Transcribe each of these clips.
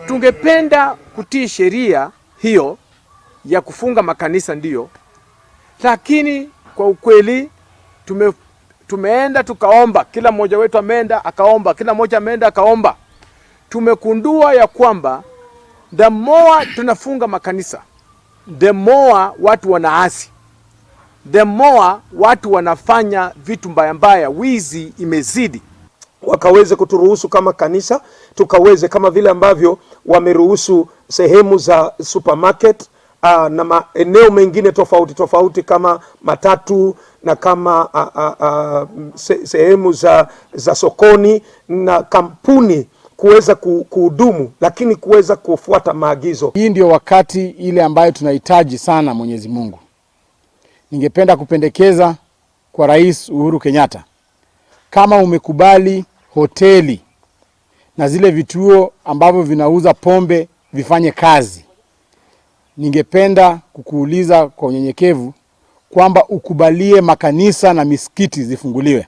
Tungependa kutii sheria hiyo ya kufunga makanisa ndiyo, lakini kwa ukweli tumeenda tukaomba, kila mmoja wetu ameenda akaomba, kila mmoja ameenda akaomba. Tumegundua ya kwamba the more tunafunga makanisa, the more watu wanaasi, the more watu wanafanya vitu mbaya mbaya, wizi imezidi. Wakaweze kuturuhusu kama kanisa tukaweze, kama vile ambavyo wameruhusu sehemu za supermarket na maeneo mengine tofauti tofauti kama matatu na kama sehemu za sokoni na kampuni kuweza kuhudumu, lakini kuweza kufuata maagizo. Hii ndio wakati ile ambayo tunahitaji sana Mwenyezi Mungu. Ningependa kupendekeza kwa Rais Uhuru Kenyatta, kama umekubali hoteli na zile vituo ambavyo vinauza pombe vifanye kazi, ningependa kukuuliza kwa unyenyekevu kwamba ukubalie makanisa na misikiti zifunguliwe,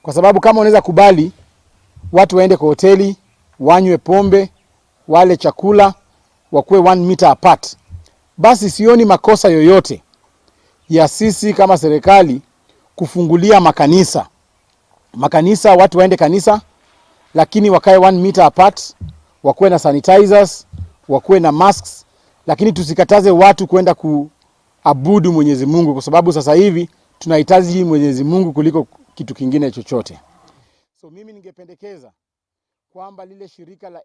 kwa sababu kama unaweza kubali watu waende kwa hoteli wanywe pombe, wale chakula, wakuwe 1 meter apart, basi sioni makosa yoyote ya sisi kama serikali kufungulia makanisa. Makanisa watu waende kanisa, lakini wakae 1 meter apart, wakuwe na sanitizers, wakuwe na masks, lakini tusikataze watu kwenda kuabudu Mwenyezi Mungu, kwa sababu sasa hivi tunahitaji Mwenyezi Mungu kuliko kitu kingine chochote. So mimi ningependekeza kwamba lile shirika la